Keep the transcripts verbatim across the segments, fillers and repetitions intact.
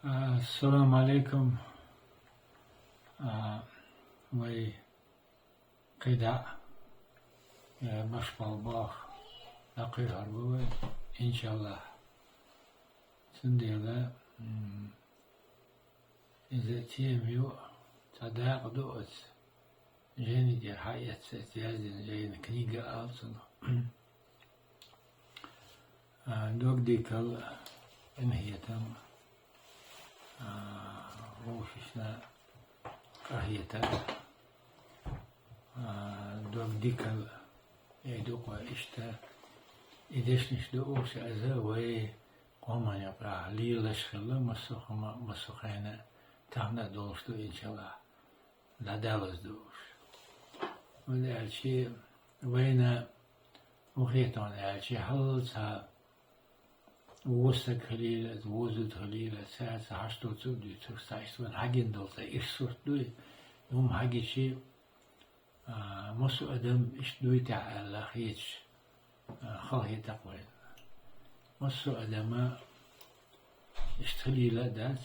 Ассаламу Ӏалайкум. А, вай кхидӀа, э, башбал бах дӀакхуьйхьар бу вай, иншаллахӀ. Цундела, м, иза тема ю, цхьа дакъа ду оцу жайни тӀера хьаэцна, яздина жайни книга алцунах. А, догдикал, къинхетам, а, вовшашна къахетар, а, догдикал, э, дукха иштта, и дешнаш ду уьш, аза вай къоман юкъахь лелаш хилла, массо а хӀума, массо а хенахь, тахана а долуш ду, иншаллахӀ. ДӀадалаза ду уьш. ХӀунда аьлча вайна, вахетон аьлча, хьаллалца вон стаг хилийла, вон зуда хилийла, цаьрца хьашт доцург дуьйцург, цхьа иштта вайна хьагина долу цхьа иштта сурт дуй, хӀума хьагичи, а, массо а адам иштта дуй тӀехь аьлла хеташ, а, халахетар вайна. Массо а адама иштта хилийла а дац,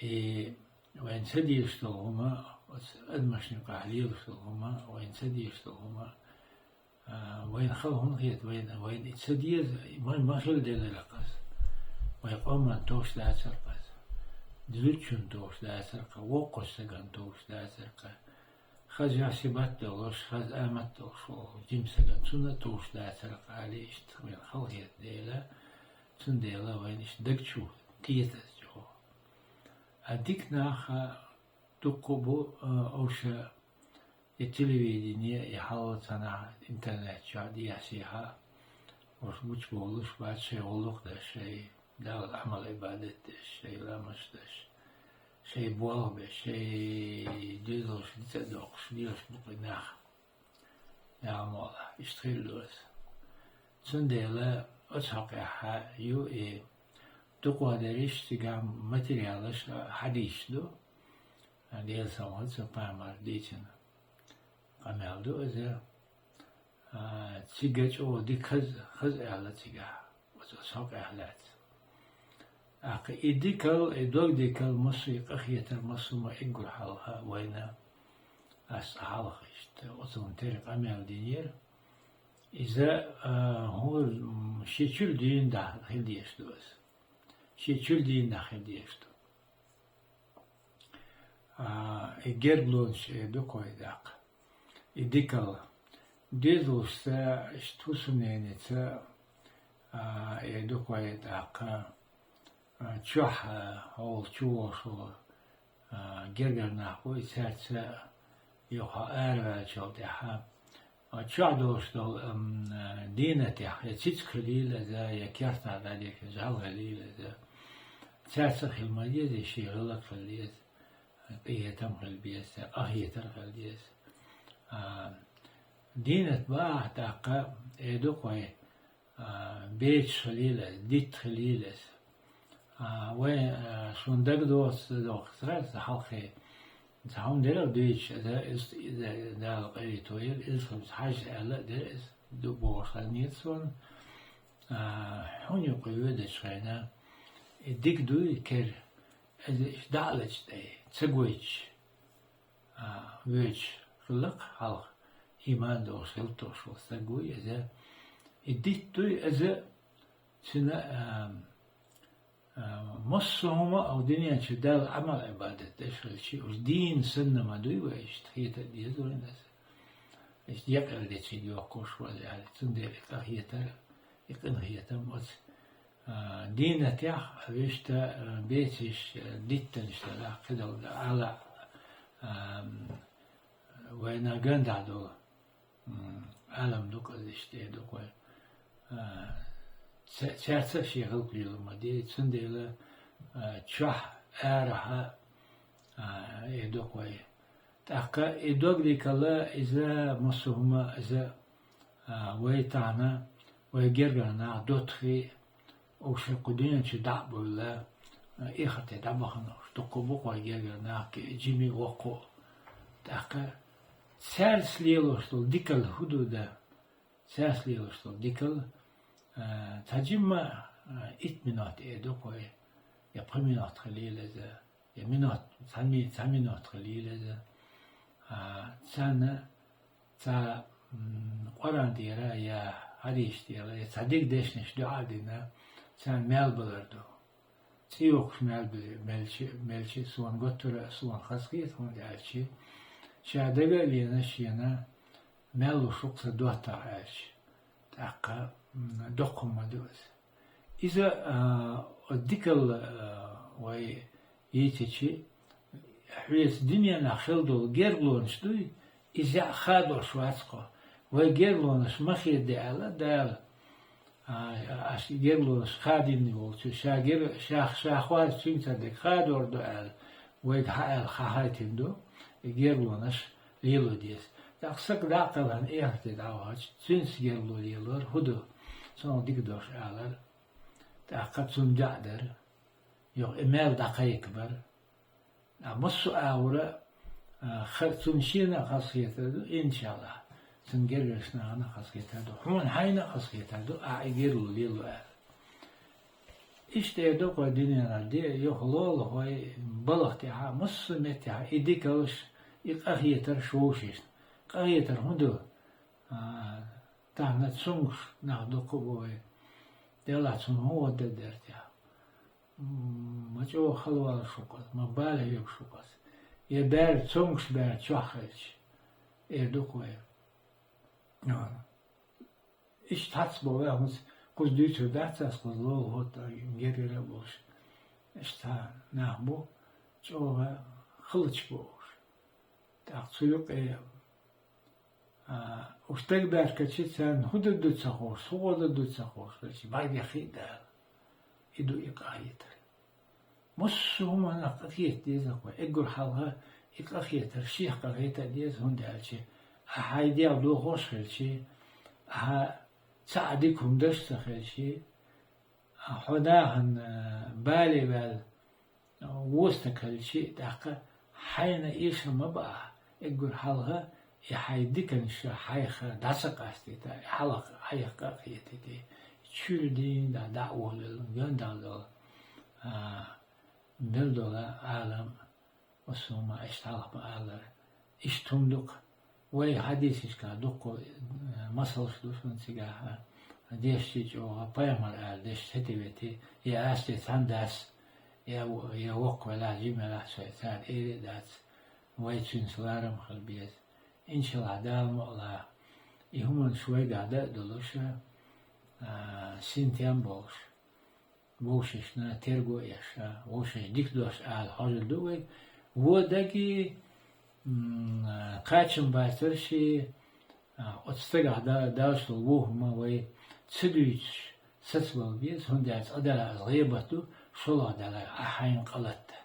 И вайн ца дезаш долу хӀума, оцу адамашна юкъахь лелаш долу хӀума, вайн ца дезаш долу хӀума, а, вайна хала хӀунда хета, вайна, вайна и ца деза, и ма, ма хила делира-кх аса. Вайн къоман товш дацара-кх аса. Зудчун товш дацара-кх, воккхачу стаган товш дацара-кх. Хаза яхь сибат долуш, хаза амат долуш волу жима стаган, цунна а товш дацара-кх, али иштта вайна хала хета дела, цундела вайна иштта даг чу кхета аса чӀогӀа. А дика нах а дуккха а бу, а, уьш и телевидение, и хьалха цхьанхьа интернет чохь дехьа-сехьа, уьш гучубовлуш бац, шайн гӀуллакх деш, шайн Далла Ӏамал-Ӏибадат деш, шайн ламазаш деш, шайн болх беш, шайн доьзалш дицдоккхуш лелаш бу кхин нах. Яа ма вала, иштта хилла ду аса. Цундела оцу хьокъехь ю и дукха дерриш цигахь материалаш хьадийцаш ду. Делан салам хуьлда цунна, пайхамара дийцина къамел ду иза. А, цига чӀогӀа дика хаза, хаза аьлла цигахь, оцу, оцу хьокъехь лаьцна. ТӀаккха и дикал, и дог дикал, массо а къахетар, массо а ма уггар хьалха вайна, ас хьалха иштта оцунна тера къамел динера. Иза, а, хӀора, м, шен чуьра дийна дӀа хила дезаш ду аса. Шен чуьра дийна дӀа хила дезаш ду. А, и гергалонаш эр ду-кх вай тӀаккха. И дикал. Доьзалшца, иштта хӀусамненца, а, эр ду-кх вай тӀаккха, а, чохь, а, хьол чу вошуш, а, гергара нах бу, и цаьрца юха араваьллачул тӀаьхьа, а, чохь долуш долу, ам, а, дийнатехь, я цициг хилийла иза, я керстанахь дӀадерг хилла, жӀаьла хилийла иза. Цаьрца а хила ма деза, и шен гӀиллакх хила деза, къинхетам хила беза, къахетар хила деза. А, дийнат бахахь тӀаккха, эр ду-кх вай, а, бецаш хилийла иза, дитт хилийла иза. А, вай, а, шуна дагадоцу, доху сразу хьалхе. Цхьа хӀума дера дуьйцуш, иза, иза, иза Дала къайле тоьйира, иза хӀума хьажа аьлла а дера иза, ду бохуш хаза нийса суна. А, хьуна юкъа воьдучу хенахь, и дика дуй кер, иза иштта дӀа а лечу тӀе, ца гойтуш. А, воьдуш хилла-кх хьалха, иман долуш, хилла долуш волу стаг вуй иза. И дитт дуй иза, цуьнан, а, а, массо а хӀума а дуьнен чу Далла Ӏамал-Ӏибадат деш хилча, уьш дийна санна ма дуй вай, иштта хета а деза вайна иза. Иштта екъал дечиг йоккхуш ваза аьлла, цундела и къахетар, и къинхетам оцу, а, дийнатехь вуьшта, а, бецаш, а, диттанаш дара, кхидолу Ӏала, а, вайна гандахь долу, м, Ӏалам ду-кх иза, иштта эр ду-кх вай. А, ца-, цаьрца а шен гӀиллакх лело ма де, цундела, а, чохь, арахьа, а, эр ду-кх вай. ТӀаккха и дог дикал, иза массо а хӀума, иза, а, вай тахана, вай гергара нах, доттагӀий, уьш кху дуьнен чу дӀа а бевлла, а, эхарте дӀабахана уьш, дуккха а бу-кх вай гергара нах, жимий, воккхий. ТӀаккха цаьрца лелош долу дикал хӀун ду дан? Цаьрца лелош долу дикал, а, цхьа жимма, а, итт минот эр ду-кх вай. я пхи минот хилийла иза, я минот, цхьа ми-, цхьа минот хилийла иза. А, царна ца, м, Къуръан тӀера я хьадис тӀера, я цхьа дика дешнаш дуӀа дина, царна мел балар ду. ЦӀи йоккхуш мел бе-, мелчи, мелчи суна готтура, суна хазахета, хӀунда аьлча, ша дага а лена шена мел луш ву-кх са доттагӀа аьлча, тӀаккха, м, доккха хӀума ма ду иза. Иза, а, дикал, а, вай йийцичи, хьоьца дуьненахь хила долу гергарлонаш дуй, иза яа хадош вац-кх. Вай гергарлонаш ма хедаде аьлла Дала. А, аш гергарлонаш хадийна волчу, ша гер-, ша, ша хоза цуьнца дерг хадор ду аьлла, вайга хьааьлла, хьахайтина ду, и гергарлонаш лело деза. ТӀаккха сага дӀа а кхелхина, эхарте дӀавахча, цуьнца гергарло лелор хӀун ду? Цунах дика дош алар, тӀаккха цунна даьӀ дар, юха и мел дӀакхайкабар. А массо а агӀора, а, ха-, цунна шена а хазахетар ду, иншаАллахӀ. Цунна гергарчу нахана а хазахетар ду. Хьуна хьайна а хазахетар ду, ахь и гергарло лело аьлла. Иштта эр ду-кх вай дуьненахь де, юха лолахь вай балха тӀехь, массо а меттехь и дикалш, и къахетарш вовшашна. Къахетар хӀун ду? А, тахана цуьнгаш нах дуккха а бу вай. Делахь цунна хӀун гӀо дан дара техь? М, ма чӀогӀа хала валаш ву-кх ас, ма балехь вегаш ву-кх ас. Я бер, цуьнгаш бер чохь хилча, эр ду-кх вай. А, иштта цхьацца бу вай, хӀинца кхуза дуьйцур дац ас, кхуза лолахь хӀотта гергара а болуш. Иштта цхьа нах бу, чӀогӀа халча бу уьш. ТӀаккха цу юкъе, а, уьш стаг баьхкича, царна хӀун дан ду ца хууш, хӀун гӀо дан ду ца хууш хилча, бӀаргех хи а дала. И ду и къахетар. Массо а хӀуманах къахета деза-кх вай. Эггара хьалха и къахетар шех къахета а деза, хӀунда аьлча, ахьа хьайн дегӀ дохош хилча, ахьа цхьа а дика хӀума деш ца хилча, хьо нахана бале ваьлла, вон стаг хилча, тӀаккха хьайна эшар ма баа ахь, эггара хьалха и хьайн диканаш хьайх дӀа ца къастийта, и хьалха хьайх къа а кхетийта, чуьра дийна дӀа, дӀа а волавелла, гонахь долу, а, мел долу Ӏалам, массо а хӀума иштта хьалха ма-аллара. Иштта хӀума ду-кх. Вай хьадисашкахь дуккха, э, масалш ду шуна цигахь, дешча чӀогӀа пайхамар аьлла дешча хӀетте-ветте, я ас де цхьаьна дас, я, я воккха велахь, жима велахь, цо цара эре а дац, вай цуьнца ларам хила беза. Иншаллахь, Дала мукъ лахь, и хӀуманаш вайгахь дан а долуш, а, синтем болуш. Вовшашна терго а еш, вовшашна дика дош ала хьожур ду вай. Вон даги, м, кхачам бацарши, а, оцу стагахь да-, далуш долу вон хӀума вай ца дуьйцуш сацабала беза, хӀунда аьлча цкъа делахь иза гӀийбат ду, шолгӀа делахь ахь хьайна къа латта.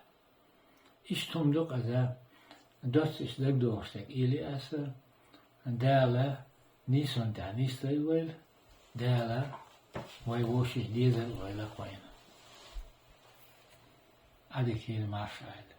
Иштта хӀума ду-кх иза, доцца иштта дагадогӀуш дерг элира аса, Дала нийсонна тӀехь нисдойла вайла, Дала вай вовшийн дезар а лойла-кх вайна. Ӏадика хийла, марша Ӏайла.